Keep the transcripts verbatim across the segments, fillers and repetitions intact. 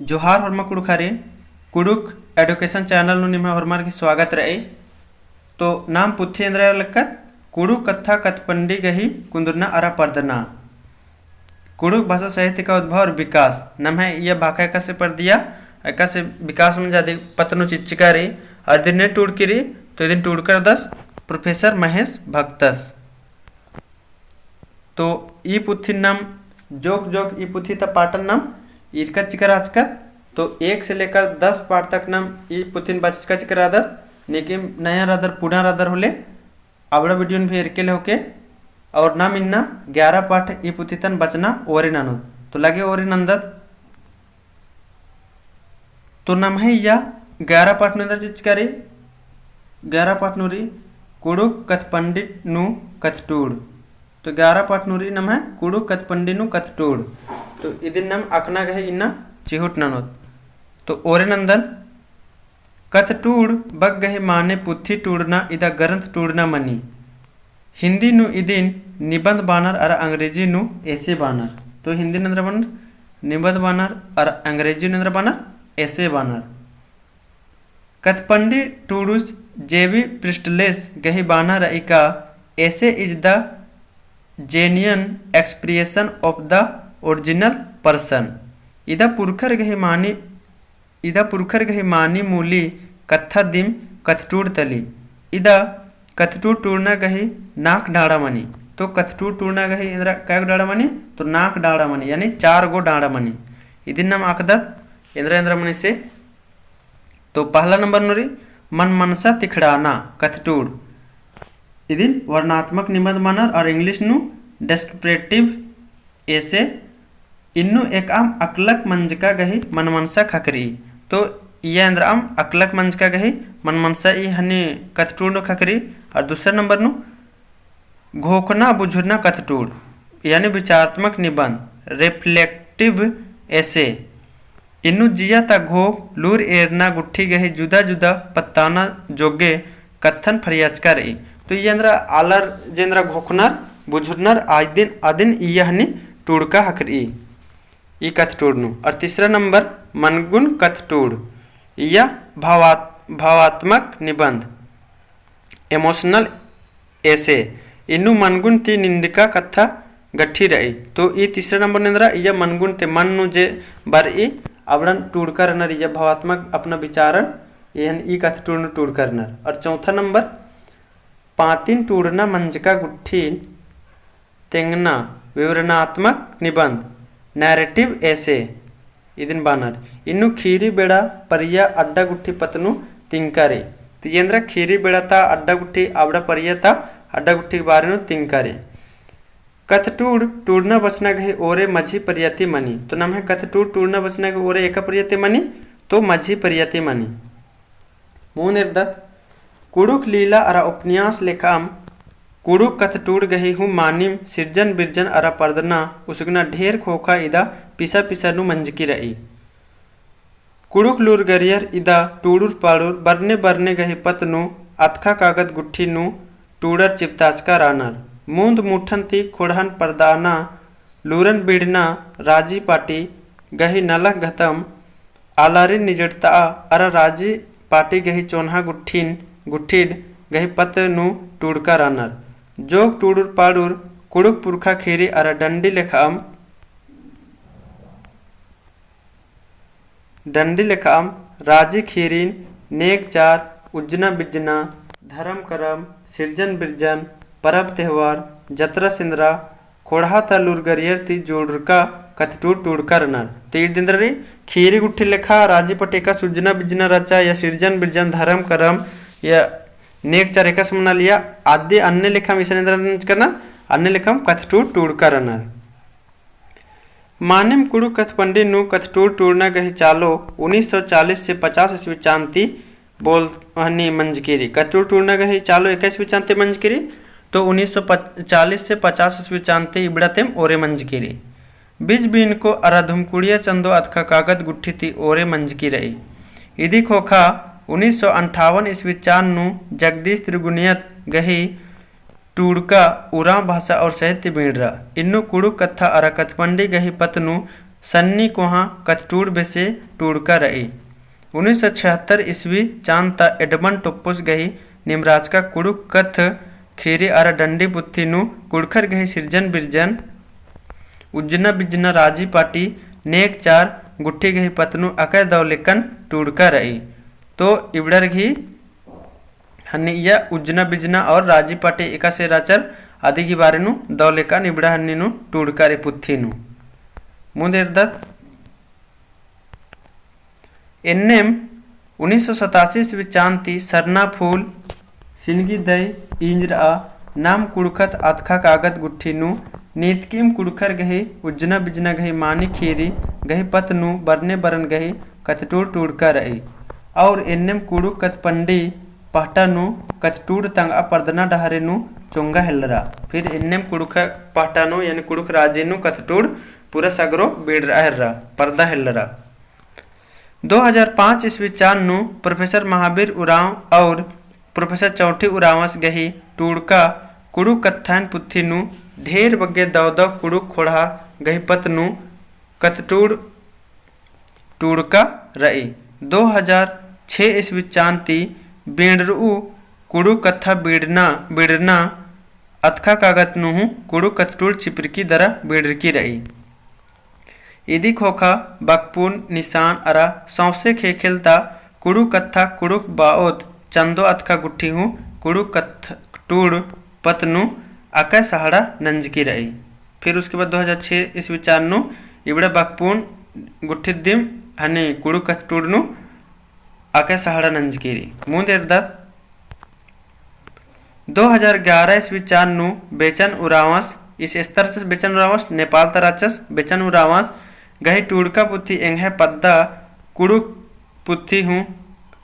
जोहार होरमा कुँड़ुख़ारिन, कुँड़ुख़ education channel नू निम्है होरमर गही स्वागत रई। तो नाम पुथी एन्दरा लक्कत, कुँड़ुख़ कत्था कत्थपंडी गही कुन्दुरना अरा परदना। कुँड़ुख़ भाषा साहित्य का उद्भव और विकास। नम्है इय्या भाखा एकासे परदिया, एकासे विकास मंजा अदी पत्त नू चिच्चका रई, अरा इदिन ने टूड़की रई, तो इदिन टूड़का रअदस Professor महेश भगतस। तो ई पुथिन नाम जोक जोक ई पुथी ता पाटन नाम ईरका चिका रहचकत। तो एक से लेकर दस पाठ तक नाम ई पुथिन बचचका चिका रअदत। नेकिम नया रअदर, पुना रअदर होले, अबड़ा video न भी एरके ले होके, और नाम इन्ना ग्यारह पाठ ई पुथी तन बचना ओरे ननोत। तो लगे ओरे नन्दत। तो नम्है इय्या ग्यारह पाठ नू एन्दरा चिच्चका रई, ग्यारह पाठ नू रई कुँड़ुख़ कत्थपंडी नू कत्थटूड़। तो ग्यारह पाठ नू रई नम्है कुँड़ुख़ कत्थपंडी नू कत्थटूड़। तो इदिन नाम अख़ना गही इन्ना चिहुट ननोत। तो ओरे नन्दन, कत्थटूड़ बग्गे गही माने पुथी टूड़ना इदा ग्रंथ टूड़ना मनी। हिन्दी नू इदिन निबंध बानर अरा अंग्रेजी नू essay बानर। तो हिन्दी नू एन्दरा बानर निबंध बानर अरा अंग्रेजी नू एन्दरा बानर essay बानर। कत्थपंडी टूड़ुस जेवी प्रिस्टलेस गही बानर रई का essay is the genuine expression of the original person। इदा पुरखर गही मानी इदा पुरखर गही मानी मूली कत्था दिम कत्थटूड़ तली। इदा कत्थटूड़ टूड़ना गही नाख डाड़ा मनी। तो कत्थटूड़ टूड़ना गही एन्दरा कैगो डाड़ा मनी? तो नाख डाड़ा मनी, यानी चार गो डाड़ा मनी। इदिन नाम अख़दत एन्दरा एन्दरा मनी से। तो पहला नंबर नू रई मनमनसा तिखड़ाना कत्थटूड़। इदिन वर्णनात्मक निबंध बानर और English नू descriptive essay। इन्नु एकअम अकलक मंजका गही मनमनसा ख़क्खरई। तो इय्या एन्दरअम अकलक मंजका गही मनमनसा ई हनी कत्थटूड़ नू ख़क्खरई। और दूसरा नंबर नू घोखना बुझुरना कत्थटूड़, यानी विचारात्मक निबंध, reflective essay। इन्नु जिया ता घोख लूर एरना गुट्ठी गही जुदा जुदा पत्ताना जोग्गे कत्थन फरियाचका रई। तो इय्या एन्दरा आलर जे एन्दरा घोखनर, बुझुरनर, आदिन, अदिन इय्या हनी टूड़का ख़क्खरई, ई कत्थटूड़ नू। और तीसरा नंबर मनगुन कत्थटूड़, इय्या भावात-, भावात्मक निबंध, emotional essay। इन्नु मनगुन ती निंदका कत्था गट्ठी रई। तो ई तीसरा नंबर नू एन्दरा इय्या मनगुन ती मन नू जे बरई अबड़न टूड़का रअनर, इय्या भावात्मक अपना विचारन एहन ई कत्थटूड़ नू टूड़का रअनर। और चौथा नंबर पातिन टूड़ना मंजका गुट्ठिन तेंगना विवरणात्मक निबंध, narrative essay, इदिन बानर। इन्नु खीरी बेड़ा परिया अड्डा गुट्ठी पत्त नू तिंगका रई। तो इय्या एन्दरा खीरी बेड़ा ता अड्डा गुट्ठी, अबड़ा परिया ता अड्डा गुट्ठी बारे नू तिंगका रई। कत्थटूड़ टूड़ना बचना गही ओरे मझी परिया ती मनी। तो नम्है कत्थटूड़ टूड़ना बचना गही ओरे एका परिया ती मनी? तो मझी परिया ती मनी। मुन्द एरदत, कुँड़ुख़ लीला अरा उपन्यास लेखअम कुँड़ुख़ कत्थटूड़ गही हूँ मानिम सिरजन बिरजन अरा परदना उसगना ढेर ख़ोख़ा इदा पिसा पिसा नू मंजकी रई। कुँड़ुख़ लूरगरियर इदा टूड़ुर पाड़ुर बरने बरने गही पत्त नू अतख़ा कागद गुट्ठी नू टूड़र चिपताचका रअनर। मुन्द मुठन ती ख़ोंड़हन परदअना, लूरन बीड़ना, राजी पाटी गही नलख घतम आलारिन निजड़तआ अरा राजी पाटी गही चोन्हा गुट्ठिन, गुट्ठिड गही पत्त नू टूड़का रअनर। जोग टूड़ुर पाड़ुर कुँड़ुख़ पुरखा खीरी अरा डंडी लेखअम, डंडी लेखअम राजी खीरिन नेग चार, उज्जना बिज्जना, धरम करम, सिरजन बिरजन, परब तेहवार, जतरा सिंदरा, ख़ोंड़हा ता लूरगरियर ती जुड़रका कत्थटूड़ टूड़का रअनर। तो ईद एन्दरा रई, खीरी गुट्ठी लेखा राजी पाटी एकासे उज्जना बिज्जना रहचा या सिरजन बिरजन धरम करम या नेग चार एकासे मनालिया आदि अन्ने लेखम इसन एन्दरा नंजका रअनर, अन्ने लेखम कत्थटूड़ टूड़का रअनर। मानिम कुँड़ुख़ कत्थपंडी नू कत्थटूड़ टूड़ना गही चालो उन्नीस सौ चालीस से पचास ईस्वी चान ती बोल हनी मंजकी रई। कत्थटूड़ टूड़ना गही चालो एका ईस्वी चान ती मंजकी रई, तो उन्नीस सौ चालीस से पचास ईस्वी चान ती इबड़ा तेम ओरे मंजकी रई। बिज बीनको अरा धुमकुड़िया चंदो अतख़ा कागद गुट्ठी ती ओरे मंजकी रई। इदी ख़ोख़ा उन्नीस सौ अंठावन ईस्वी चान नू जगदीश तिरगुनियत गही टूड़का उराँव भाषा और साहित्य बींड़रा। इन्नु कुँड़ुख़ कत्था अरा कत्थपंडी गही पत्त नू सन्नी कोहाँ कत्थटूड़ बेसे टूड़का र'ई। उन्नीस सौ छिहत्तर ईस्वी चान ता एडमंड टोप्पोस गही निमराजका कुँड़ुख़ कत्थ ख़ीरी अरा डंडी पुथी नू कुँड़ुख़र गही सिरजन बिरजन उज्जना बिज्जना राजी पाटी नेग चार गुट्ठी गही पत्त नू अकय दव लेकन टूड़का र'ई। तो इबड़र गही हन्नी इया उज्जना बिज्जना और राजी पाटी एकासे रहचर अदी गही बारे नू दव लेकन इबड़ा हन्नी नू टूड़का र'ई पुथी नू। मुन्द एरदत एन्नेम उन्नीस सौ सतासी ईस्वी चान ती सरना फूल, सिनगी दई, इंजरा, नाम कुँड़ुख़त अतख़ा कागद गुट्ठी नू नीतकिम कुँड़ुख़र गही उज्जना बिज्जना गही मानी ख़ीरी गही पत्त नू बरने बरन गही कत्थटूड़ टूड़का र'ई। और एन्नेम कुँड़ुख़ कत्थपंडी पहटा नू कत्थटूड़ तंगआ परदना डहरे नू चोंगा हेलरा। फिर एन्नेम कुँड़ुख़ पहटा नू यानी कुँड़ुख़ राजी नू कत्थटूड़ पूरा सगरो बीड़रा हेलरा, परदा हेलरा। दो हजार पाँच ईस्वी चान नू प्रोफेसर महावीर उराँव और प्रोफेसर चौंठी उराँवस गही टूड़का कुँड़ुख़ कत्थन पुथी नू ढेर बग्गे दव दव कुँड़ुख़ ख़ोंड़हा गही पत्त नू कत्थटूड़ टूड़का र'ई। दो हजार छह ईस्वी चान ती बीड़र'ऊ कुँड़ुख़ कत्था बीड़ना, बीड़ना अतख़ा कागद नू हूँ कुँड़ुख़ कत्थटूड़ चिपरकी दरा बीड़रकी र'ई। इदी ख़ोख़ा, बकपुन, निसान अरा सौंसे ख़ेख़ेल ता कुँड़ुख़ कत्था कुँड़ुख़ बाओत चंदो अतख़ा गुट्ठी हूँ कुँड़ुख़ कत्थटूड़ पत्त नू अकय सहाड़ा नंजकी र'ई। फिर उसके बाद दो हजार छह ईस्वी चान नू इबड़ा बकपुन गुट्ठी दिम हनी कुँड़ुख़ कत्थटूड़ नू अकय सहाड़ा नंजकी र'ई। मुन्द एरदत दो हजार ग्यारह ईस्वी चान नू बेचन उराँवस, इस स्तर से बेचन उराँवस, नेपाल ता रहचस, बेचन उराँवस गही टूड़का पुथी एंग्है पद्दा कुँड़ुख़ पुथी हूँ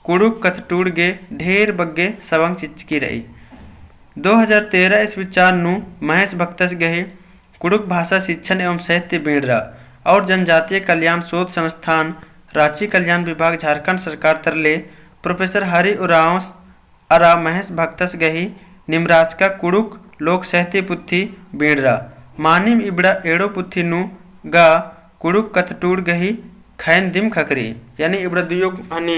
कुँड़ुख़ कत्थटूड़ गे ढेर बग्गे सबंग चिच्चकी र'ई। दो हजार तेरह ईस्वी चान नू महेश भक्तस गही कुँड़ुख़ भाषा शिक्षण एवं साहित्य बीड़रा और जनजातीय कल्याण शोध संस्थान राँची कल्याण विभाग झारखंड सरकार तरले प्रोफेसर हरि उराँवस अरा महेश भक्तस गही निमराजका कुँड़ुख़ लोक साहित्य पुथी बीड़रा। मानिम इबड़ा एंड़ो पुथी नू गा कुँड़ुख़ कत्थटूड़ गही ख़ैन दिम ख़क्खरी। यानी इबड़ा दुयो हनी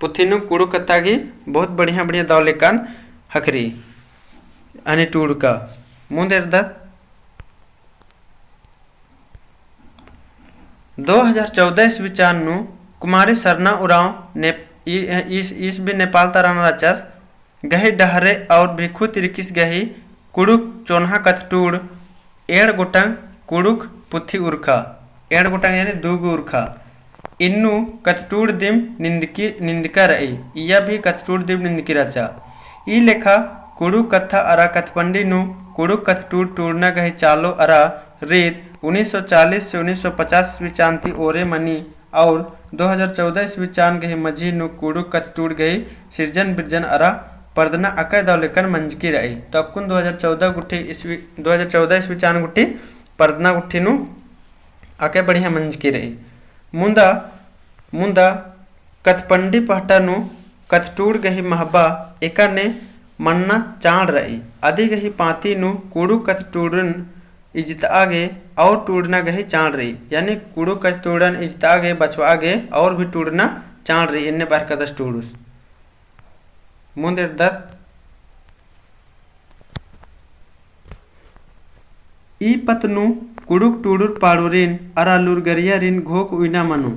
पुथी नू कुँड़ुख़ कत्था गही बहुत बढ़िया बढ़िया दव लेकन ख़क्खरी हनी टूड़का। मुन्द एरदत दो हजार चौदह ईस्वी चान नू कुमारी सरना उराँव ने-, ई-, ईस-, ईस भी नेपाल ता र'अना रहचस, गही डहरे और भिखु तिरकिस गही कुँड़ुख़ चोन्हा कत्थटूड़ एंड़ गोटंग कुँड़ुख़ पुथी उरखा, एंड़ गोटंग यानी दू गो उरखा। इन्नु कत्थटूड़ दिम निंदकी, निंदका र'ई, इया भी कत्थटूड़ दिम निंदकी रहचा। ई लेखा कुँड़ुख़ कत्था अरा कत्थपंडी नू कुँड़ुख़ कत्थटूड़ टूड़ना गही चालो अरा रीत उन्नीस सौ चालीस से उन्नीस सौ पचास ईस्वी चान ती ओरे मनी और दो हजार चौदह ईस्वी चान गही मझी नू कुँड़ुख़ कत्थटूड़ गही सिरजन बिरजन अरा परदना अकय दव लेकन मंजकी र'ई। तो अक्कुन दो हजार चौदह गुट्ठी ईस्वी, दो हजार चौदह ईस्वी चान गुट्ठी परदना गुट्ठी नू अकय बढ़िया मंजकी र'ई। मुन्दा, मुन्दा कत्थपंडी पहटा नू कत्थटूड़ गही महबा एकाने मन्ना चाड़ र'ई। अदी गही पाँती नू कुँड़ुख़ कत्थटूड़न इजतआ गे और टूड़ना गही चाड़ र'ई। यानी कुँड़ुख़ कत्थटूड़न इजतआ गे, बछाबआ गे और भी टूड़ना चाड़ र'ई, एन्ने बरकदस टूड़ुस। मुन्द एरदत ई पत्त नू कुँड़ुख़ टूड़ुर पाड़ुरिन अरा लूरगरियारिन घोख उइना मनो।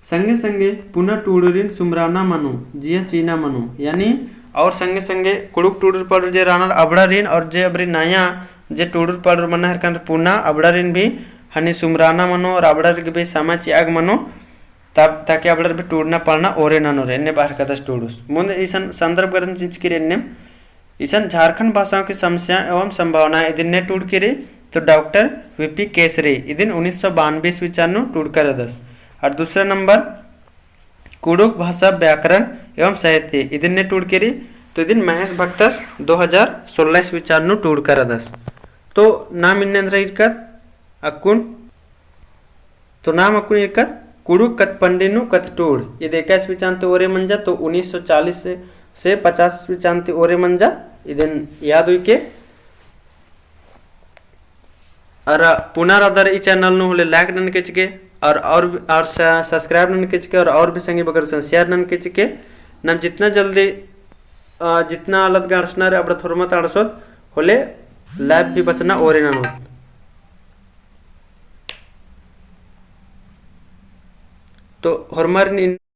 संगे संगे पुना टूड़ुरिन सुमराना मनो, जिया चीना मनो। यानी और संगे संगे कुँड़ुख़ टूड़ुर पाड़ुर जे र'अनर अबड़ारिन और जे अबरी नया जे टूड़ुर पाड़ुर मना हेलरकन पुना अबड़ारिन भी हनी सुमराना मनो और अबड़ार गे भी समय चि'आ गे मनो। तब ताकि अबड़ार भी टूड़ना पाड़ना ओरे ननोर, एन्ने बरकदस टूड़ुस। मुन्द इसन संदर्भ ग्रंथ चिच्चकी र'ई एन्नेम इसन झारखंड भाषाओं की समस्या एवं संभावनाएं इदिन ने टूड़की र'ई, तो डॉक्टर वी पी केसरी इदिन उन्नीस सौ बानबे ईस्वी चान नू टूड़का र'अदस। और दूसरा नंबर कुँड़ुख़ भाषा व्याकरण एवं साहित्य इदिन ने टूड़की र'ई, तो इदिन महेश भक्तस दो हजार सोलह ईस्वी चान नू टूड़का र'अदस। तो नाम इन्ने एन्दरा इरकत अक्कुन तो नाम अक्कुन इरकत कुँड़ुख़ कत्थपंडी नू कत्थटूड़। ईद एका ईस्वी चान ती ओरे मंजा, तो उन्नीस सौ चालीस से, से पचास ईस्वी चान ती ओरे मंजा। इदिन याद उइके। अरा पुना रअदर ई channel नू होले like ननके चिके, और, और, और स-, subscribe ननके चिके, और, और भी संगी बगर सन share ननके चिके। नम जितना जल्दी, अ, जितना आलत गा अंड़सना रई अबड़ा होरमत अंड़सोत, होले live भी बचना ओरे ननोत। तो होरमारिन